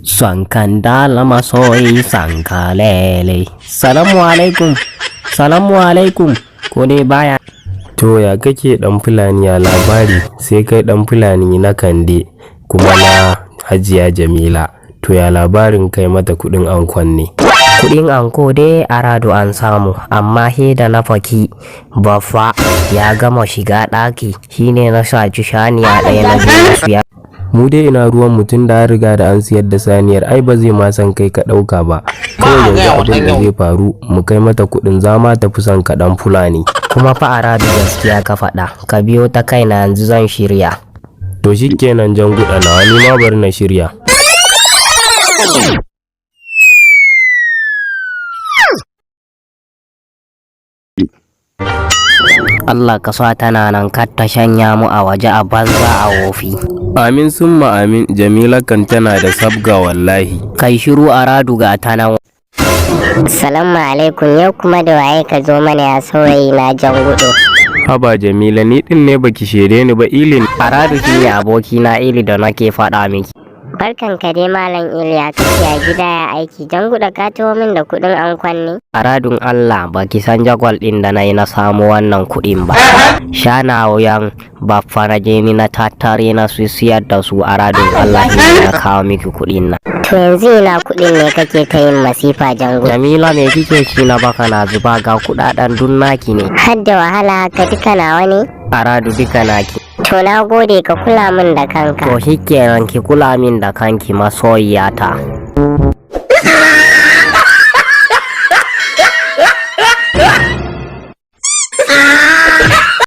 Sankan dala masoyi sanka lele. Salamu alaikum. Salamu alaikum. Ko dai baya. To ya kake ɗan Fulani ya labari sai kai ɗan Fulani na Kande kuma na Hajiya Jamila. To ya labarin kai mata kuɗin ankon ne. Kuɗin anko dai a rado an samu, amma he da na faki baffa ya gama shiga ɗaki shine na saci shaniya ɗaya na je na siya. Mu dai ina ruwan mutum da an riga da an siyar da saniyar, ai ba zai ma san kai ka ɗauka ba. Kawai yanzu abin da zai faru, mu kai mata kuɗin, za ma tafi son ka ɗan Fulani. Kuma fa a rado gaskiya ka faɗa, ka biyo ta kaina, yanzu zan shirya. To shikenan, jan guɗa nawa, ni ma bari na shirya. Allah ka sa tana nan, kar ta shanya mu a waje a banza a wofi. Amin summa amin. Jamila kan tana da sabga wallahi. Kai shiru, a radu ga ta nan. Salamu alaikum, yau kuma da waye ka zo mana ya saurayi na jan gudu? Haba Jamila, ni ɗin ne, baki shaide ni ba, ilin. A radu shine abokina Ili da nake faɗa miki. Barkan ka dai Malam Iliya, kake a gida, ya aiki? Jan gudu, ka taho min da kuɗin ankon ne? A radun Allah baki san jagwal ɗin da na yi na samu wannan kuɗin ba. Shanayen baffa na je ni na tattare na su siyar da su, a radun Allah ne na kawo miki kuɗin nan. To yanzu ina kuɗin ne kake ta yin masifa, jan gudu? Jamila, me kike ci na baka na zuba? Ga kuɗaɗen dun naki ne. Har da wahala haka, duka nawa ne? A radu, duka naki. To na gode, ka kula min da kanka. To shikenan, ki kula min da kanki, masoyiyata.